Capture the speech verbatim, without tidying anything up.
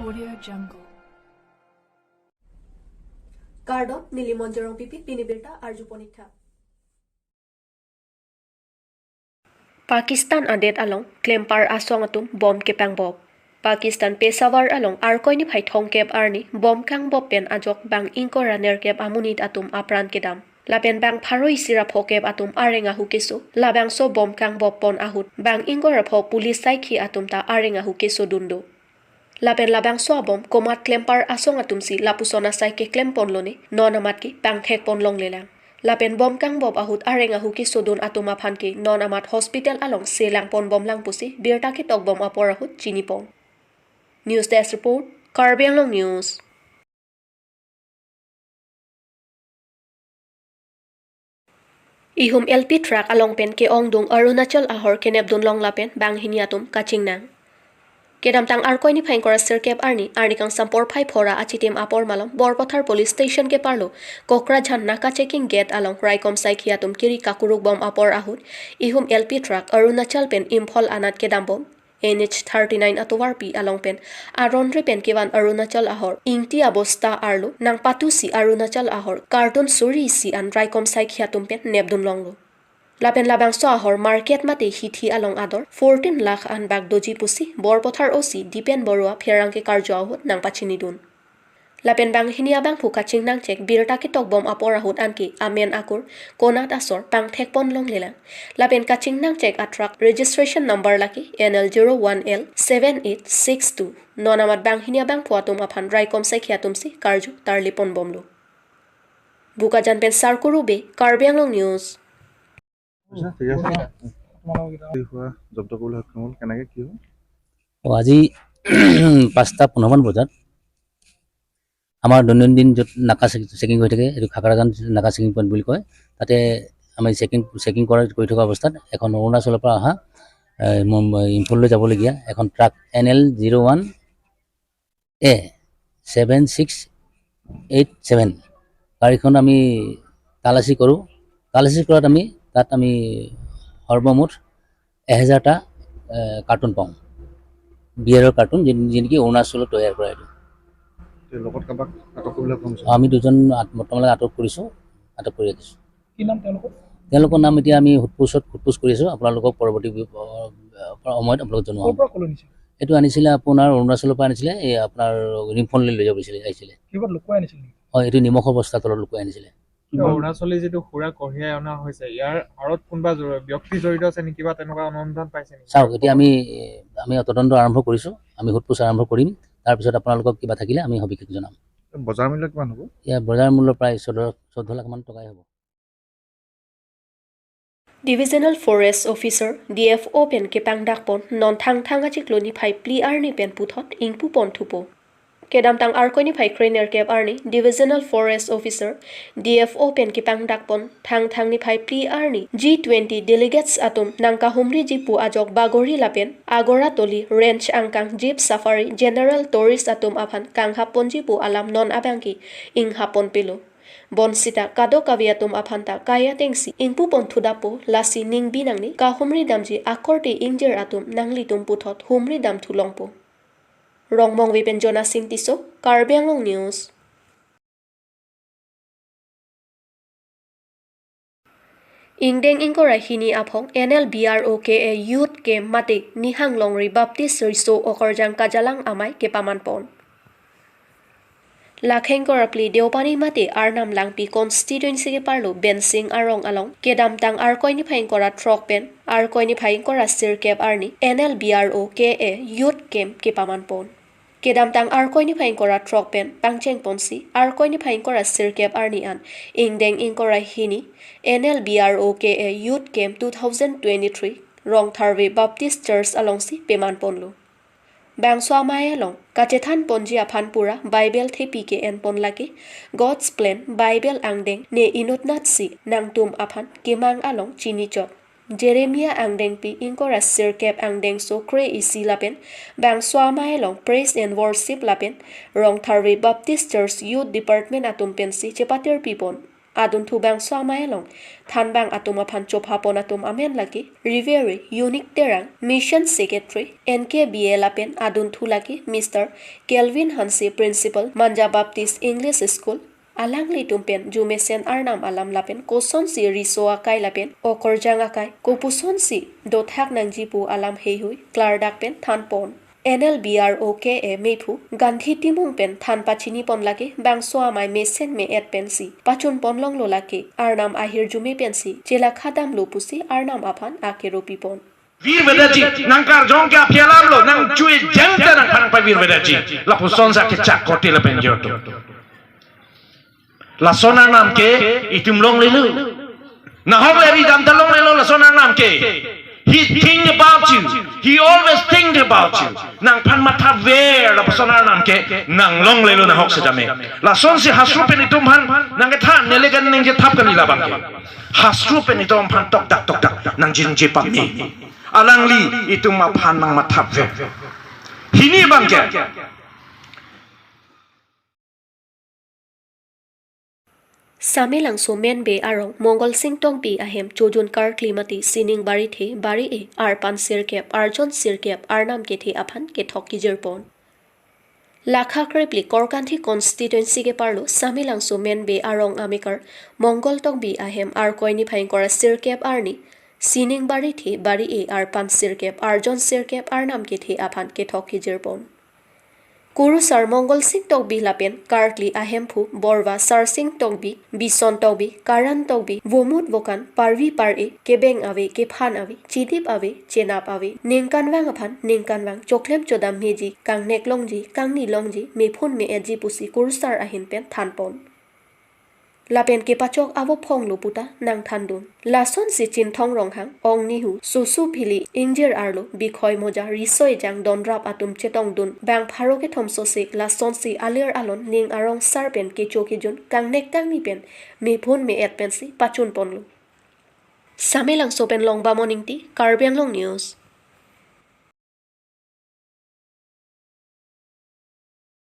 Audio Jungle. Kardom, neli Monjorong Pipi, pini birta arjupon ik tha. Pakistan adet along klempar asong atum bom kepangbop. Pakistan Peshawar along Arkoi niphai thomkep arni bom kangbop pen ajok bang ingkoi ra nerkep amonit atum apran kedam. Lapen bang pharo isi ra phokep atum areng ahu keso. Labangso bom kangbop pon ahut bang ingkoi ra pho police saikhi atum ta areng ahu kesodun do. Lapen labangso abom komat klempar asong atumsi lapuson asai keklem ponlone, non amat ke pangthek pon longlelang. Lapen bom kangbop ahut areng ahu kesodun atum aphan ke non amat hospital along selang pon bomlang pusi birta ketokbom apor ahut chinipon. News Desk Report, Karbi Anglong News. Ihum L P truck along pen ke-ongdung Arunachal ahor kenepdun long lapen banghini atum kachingnang. Kedamtang Arkoi niphai ingkoi ra sirkep arni, arni kangsam porphai phora achitim apor malom Borpathar Police Station keparlo Kokrajhan naka checking gate along raikom saikhi atum kiri kakuruk bom apor ahut ihum L P truck Arunachal pen Imphal anat kedam bom N H thirty-nine atovarpi along pen aron re pen kevan Arunachal ahor Ingti abosta arlo nangpatusi Arunachal ahor carton suri isi an raikom saikhi atum pen nepdun longlo. Lapen labangso ahor market mate hithi along ador fourteen lakh an bak doji pusi Borpathar O C Dipen Baruah pherangke karju ahut nangpachinidun. Lapen banghini abangphu kachingnang chek birta ketokbom apor ahut anke amen akur konat asor pangthek pon longlelang. Lapen kachingnang chek a truck registration number lake N L zero one L seven eight six two. Non amat banghini abangphu atum aphan raikom saikhi atumsi karju tarlipon bomlo. Bokajan pen Sarkuru Bey, Karbi Anglong News. আচ্ছা, ঠিক আছে। কি হোৱা জব্দ কৰিবলৈ সক্ষম হ'ল, কেনেকে কি হ'ল? অ, আজি পাঁচটা পোন্ধৰমান বজাত আমাৰ দৈনন্দিন য'ত নাকা চেক-, চেকিং হৈ থাকে, এইটো খাকাৰাজান নাকা চেকিং পইণ্ট বুলি কয়, তাতে আমি চেকিং, চেকিং কৰা, কৰি থকা অৱস্থাত এখন অৰুণাচলৰ পৰা অহা, এ, মুম্বাই, ইম্ফললৈ যাবলগীয়া এখন truck N L zero' one A seven six eight seven গাড়ীখন আমি তালাচী কৰোঁ। তালাচী কৰাত আমি, তাত আমি সৰ্বমুঠ এহেজাৰটা, এ, কাৰ্টুন পাওঁ, বিয়েৰৰ কাৰ্টুন, যি-, যি নেকি অৰুণাচলত তৈয়াৰ কৰা এইটো। এই লগত কাৰোবাক আটক কৰিবলৈ সক্ষম হৈছে? আমি দুজন আট-, বৰ্তমানলৈকে আটক কৰিছোঁ, আটক কৰি ৰাখিছোঁ। কি নাম তেওঁলোকৰ? তেওঁলোকৰ নাম এতিয়া আমি সোধপোছত, সোধপোছ কৰি আছোঁ। আপোনালোকক পৰৱৰ্তী বি-, অ, সময়ত আপোনালোকক জনোৱা ক'ৰ হ'ব। পৰা ক'লৈ নিছিল? এইটো আনিছিলে আপোনাৰ অৰুণাচলৰ পৰা আনিছিলে, এই আপোনাৰ ৰিম্ফললৈ লৈ যাব দিছিলে, আহিছিলে। কিহত লুকুৱাই আনিছিল নেকি? হয়, এইটো নিমখৰ বস্তা তলত লুকুৱাই আনিছিলে। কিয় অৰুণাচলী যিটো সুৰা কঢ়িয়াই অনা হৈছে, ইয়াৰ আঁৰত কোনোবা জড়-, ব্যক্তি জড়িত আছে নেকি বা তেনেকুৱা অনুসন্ধান পাইছে নেকি? চাওক, এতিয়া আমি, আমি তদন্ত আৰম্ভ কৰিছোঁ, আমি সোধপোছ আৰম্ভ কৰিম, তাৰপিছত আপোনালোকক কিবা থাকিলে আমি সবিশেষ জনাম। বজাৰ মূল্য কিমান হ'ব? ইয়াৰ বজাৰ মূল্য প্ৰায় চৈধ্য, চৈধ্য লাখ মান টকাই হ'ব। Divisional Forest Officer, D F O pen kepangdakpon non Thangthang achiklo niphai phli arni pen puthot ingpupon thupo. Kedamtang Arkoi niphai krenerkep arni Divisional Forest Officer, D F O pen kepangdakpon Thangthang niphai phli arni G twenty delegates atum nangkahumriji pu ajok Bagori lapen Agoratoli Range angkang Jeep Safari General Tourist atum aphan kanghapponji pu alam non abangke inghapponpelo. Bonsita kadokave atum aphan ta kai atengsi ingpupon thudapo, lasi ningbi nangne kahumri damji akorte ingjir atum nanglitum puthot humri dam thulongpo. Rongmongve pen Jonasing Tisso, Karbi Anglong News. Ingdeng ingkoi ra hini aphong N L B R O K A Youth Camp mate Nihang Longri Baptist Riso Okorjang Kajalang amei kepamanpon. Lakheng ingkoi ra phli Deopani mate Arnam Langpi constituency keparlo Bensing arong along kedamtang Arkoi niphai ingkoi ra throk pen Arkoi niphai ingkoi ra sirkep arni N L B R O K A Youth Camp kepamanpon. Kedamtang Arkoi niphai ingkoi ra throk pen pangchengponsi Arkoi niphai ingkoi ra sirkep arni an ingdeng ingkoi ra hini N L B R O K A Youth Camp two thousand twenty-three Rongtharve Baptist Church alongsi pemanponlo. Bangso amei along kachethanponji aphan pura Bible thepi ke-enpon lake God's Plan Bible angdeng ne inutnatsi nangtum aphan kemang along chinichot. Jeremiah angdengpi ingkoi ra sirkep angdengso kre-isi lapen bangso amei along Praise and Worship lapen Rongtharve Baptist Church Youth Department atum pensi chepatirpipon. Adunthu bangso amei along thanbang atum aphan chophapon atum amen lake Reverend Unique Terang, Mission Secretary, N K B A, lapen adunthu lake Mister Kelvin Hanse, Principal, Manja Baptist English School. Alanglitum pen jumesen Arnam alam lapen kosonsi riso akai lapen okorjang akai, kopuson-si dothak nangji pu alam heihui klardak pen thanpon. N L B R O K A mephu Gandhi Timung pen than pachinipon lake bangso amei mesen me-et pensi pachunpon longlo, lake Arnam ahirjume pensi chelakha damlo pusi Arnam aphan akero pipon. Virvedet ji, nang karjong ke aphi alam lo, nang chui jeng te nangphan nangpavir vedet ji. Lapuson sa kechak kote lapen joto. Lason Arnam ke itum longlelo. Nahok le ridam ta longlelo lason Arnam ke. He think about you. He always think about you. Nangphan mathaver lapuson Arnam ke nang longlelo nahok sejame. Lasonsi hastro pen itum aphan nangkethan neli kan ningje thap kali labang ke. Hastro pen itum aphan tokdak tokdak nangjinje pame. Alangli itum aphan nangmathaver. Hini abang ke. Samelangso Menbe arong Mongol Sing Tokbi ahem chojun karkli mati Sining Barithe Bari-e arpan sirkep arjon sirkep Arnam kethe aphan kethok kejirpon. Lakha krepli Korkanthi constituency keparlo Samelangso Menbe arong amekar Mongol Tokbi ahem Arkoi niphai ingkoi ra sirkep arni Sining Barithe Bari-e arpan sirkep arjon sirkep Arnam kethe aphan kethok kejirpon. Kurusar Mongol Sing Tokbi lapen karkli ahemphu Borva Sarsing Tokbi, Bison Tokbi, Karan Tokbi, Vomut Vokan, Parvi Par-e, kebeng ave, kephan ave, chidip ave, chenap ave, ningkanvang aphan ningkanvang choklem chodam meji, kangnek longji, kangni longji, mephun me-etji pusi kurusar ahin pen thanpon. Lapen kepachok avo phonglo puta nangthandun. Lasonsi Chinthong Ronghang, Ong Nihu, Susu Phili, Ingjir Arlo, Bikhoi Moja, Riso Ejang, Donrap atum chetongdun bang pharo kethom sose lasonsi alir alon ning arong sar pen kecho kejun kangnek kangni pen mephun me-et pensi pachunponlo. Samelangso pen Longbam Oningti, Karbi Anglong News.